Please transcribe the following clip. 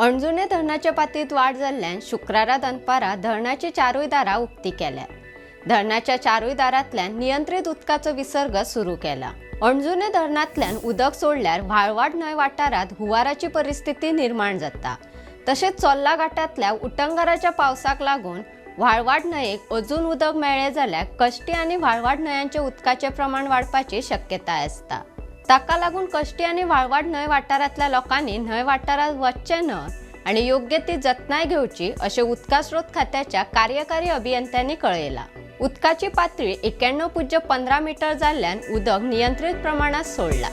अणजुणे धरणाच्या पातळीत वाड जाल्ल्यान शुक्रारा दनपारा धरणाची चारूय दारां उक्ती केल्यात. धरणाच्या चारूय दारांतल्यान नियंत्रीत उदकाचो विसर्ग सुरू केला. अणजुणे धरणांतल्यान उदक सोडल्यार व्हाळवाट न्हंय वाठारांत हुंवाराची परिस्थिती निर्माण जाता. तशेंच चोर्ला घाटांतल्या उटंगाराच्या पावसाक लागून व्हाळवाट न्हंयेक अजून उदक मेळ्ळें जाल्यार कश्टी आनी व्हाळवाट न्हंयांचे उदकाचें प्रमाण वाडपाची शक्यताय आसता. ताका लागून कश्टी आनी व्हाळवाट न्हंय वाठारांतल्या लोकांनी न्हंय वाठारांत वचचें न्हय आनी योग्य ती जतनाय घेवची अशें उदका स्रोत खात्याच्या कार्यकारी अभियंत्यांनी कळयलां. उदकाची पातळी 91.15 मिटर जाल्ल्यान उदक नियंत्रीत प्रमाणात सोडलां.